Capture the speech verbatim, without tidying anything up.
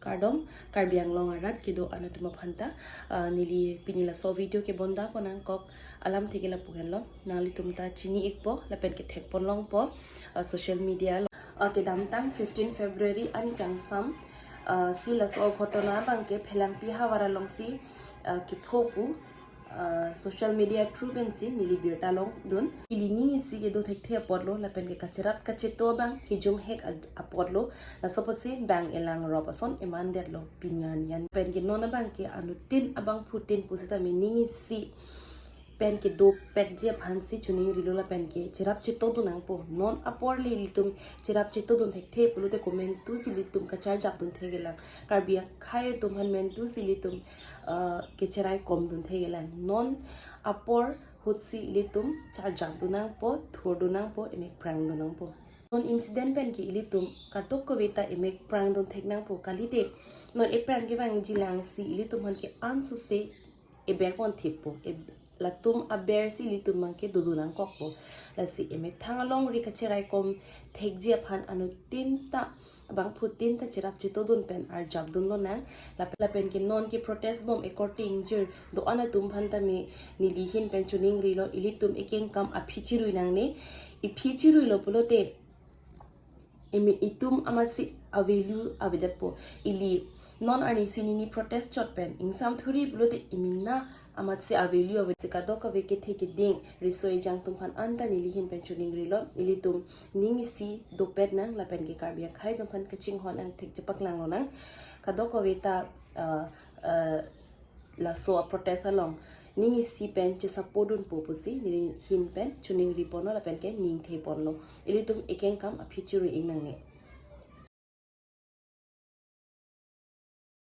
Kardom, Karbi Anglong arat kedo-an atum aphanta, ah, neli pini laso video ke bonda pon nangkok alamthe ke lapu henlo, nanglitum ta chini-ikpo, lapen kethek pon longpo, ah, social media along. Ah, kedamtang fifteen February ani kangsam, ah, si laso ghotona abang ke Phelangpi havar alongsi, ah, kepho pu, ah, social media through pensi neli birta longdun. Ili ning isi kedo thekthe apotlo, lapen ke kacherap kacheto abang kejum hek ad-, apotlo, laso apotsi bang elang rop ason emandetlo pini arni an. Lapen ke non abang ke anuttin abangphutin pusitame ning isi pen kedopetji aphansi choningrilo, lapen ke cherap chetodun nangpo. Non apor le ilitum cherap chetodun thekthe pulote komantusi ilitum kacharjapdun thekthelang. Karbi akhei atum aphan mantusi ilitum, ah, kecheraikomdun thekthelang. Non apor ahutsi ilitum charjapdun nangpo, thurdun nangpo, emek prangdun nangpo. Non incident pen ke ilitum kadokave ta emek prangdun thek nangpo, kalite non eprang kevangji langsi ilitum aphan ke ansose eber pon thippo. E-, latum abersi ilitum abang ke dodun nangkokpo. Lasi emethang alongri kacheraikom thekji aphan anuttin ta, abangphutin ta cherap chetodun pen arjapdun lonang. Lap-, lapen ke non keprotest bom according jir do-an atum aphantame neli ahin pen choningrilo, ilitum ekengkam aphi chirui nangne. Iphi chiruilo pulote imi itum amatsi a-value avedetpo. Ili non arnisi nini protest chot pen ingsam thuri pulote imi na amatsi a-value avedetsi, kadokave kethe keding riso ejang atum aphan anta neli ahin pen choningrilo, ilitum ning isi dopet nang, lapen ke Karbi akhei atum aphan kachinghon nang, thek chepaklang lonang. Kadokave ta, ah, ah, laso a-protest along ning isi pen chesapodunpo pusi neli ahin pen choningri ponlo, lapen ke ningthe ponlo. Ilitum ekengkam aphi chirui-ik nangne.